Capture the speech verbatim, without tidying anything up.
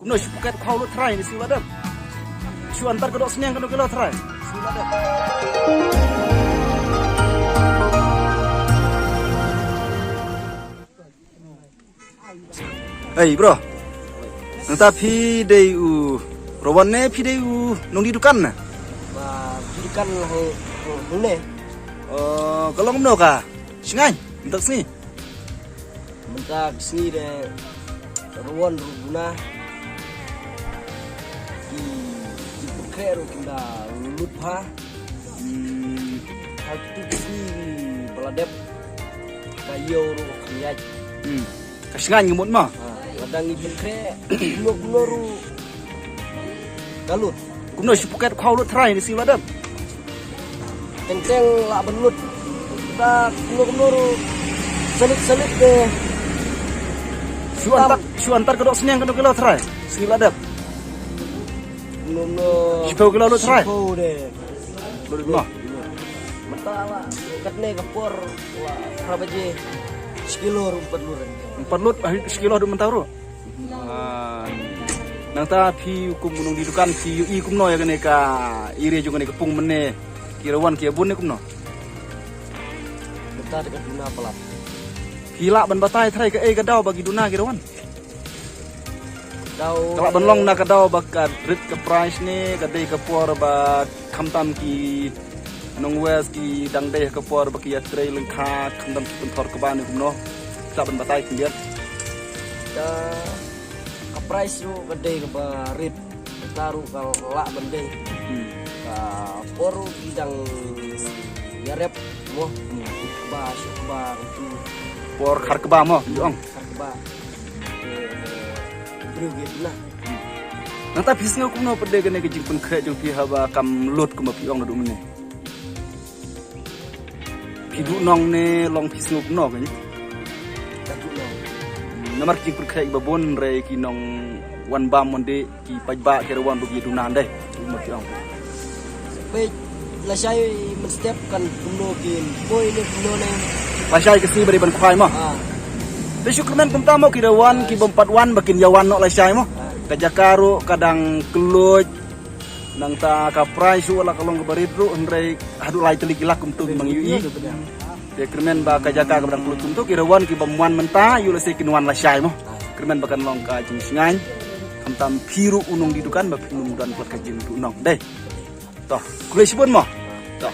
Kumno shu phuket khau lut trai ne shu la dep. Shu antar ka doh sniang kano kilo trai. Shu la dep. Hey bro. Nangta phi dei u Rowan ne phi dei u nongdie dukan ne? Ba phi dukan la ho ne. Oh, ka long kumno ka? Sngewbha mynta sngi. Mynta ka sngi de Rowan ruh duna. Ki ki pyrkhat ruh kim da lut pha. Hmm. Ha kitu ki sngi ba la dep ka ïew ruh ka ïaid. Hmm. Ka sngewbha ngi mut ma. Ha, lada ngi pyrkhat kumno kumno ruh ka lut. Kumno shu phuket khau lut trai ne shu la dep. Teng teng lah ban lut. Ta kumno kumno ruh salit salit de. Shu antar shu antar ka doh sniang kano kilo trai. Shu la dep. Kumno kumno. Shiphew kilo lut trai. Shiphew de. Lut ma. Mynta la katne ka por la phra baje. Shi kilo ruh empat lut. Empat lut, ah, shi kilo ruh mynta ruh. Ah, nangta phi kum u nongdie dukan phi ïohi kumno ïa kane ka area jong kane ka pung mynne ki Rowan ki ïa bun ne kumno? Mynta da ka duna palat. Phi lah ban batai trai kaei ka daw ba ki duna ki Rowan? Daw ka lah ban long na ka daw ba ka rit ka price ne ka dei ka por ba khamtam ki nongwei ki dang dei ka por ba ki ïatrei lyngkha khamtam ki pynthor kaba ne kumno. Ka lah ban batai khyndiat. Ka ka price ruh ka dei kaba rit. Ka ruh ka lah ban dei. Hmm. Ka por ruh ki dang ïarep mo. Ba shu ba tu. Por khar kaba mo, ong. Khar kaba. Briew ki duna. Nangta phi sngew kumno pat de kane ka jingpynkhreh jong phi haba kam lut kumba phi ong naduh mynne? Phi duh nong ne long phi sngew kumno kane? Ka duh nong. Namar ki jingpynkhreh kiba bun hynrei ki nongwan bam wan dih ki paidbah ki Rowan ruh ki duna ndai. Kumba phi ong. Peit lashai mynstep kan kumno kin poi ne kumno ne. Lashai ka sngi ba dei ban khwai mo. Ah. Te shu kyrmen kumta mo ki Rowan ki bym pat wan ba kin ïa wan noh lashai mo. Ah. Ka jaka ruh ka dang kylluid. Nangta ka price ruh la ka long kaba rit ruh hynrei haduh lai tylli ki lak kumtu ki mang ïohi. Te kyrmen ba ka jaka kaba dang kylluid kumtu ki Rowan ki bym wan mynta ïoh lehse kin wan lashai mo. Kyrmen ba kan long ka jingsngewbha. Khamtam phi ruh u nongdie dukan ba phin ym don pat ka jingduh nong. Dei. To, khublei shibun mo. To.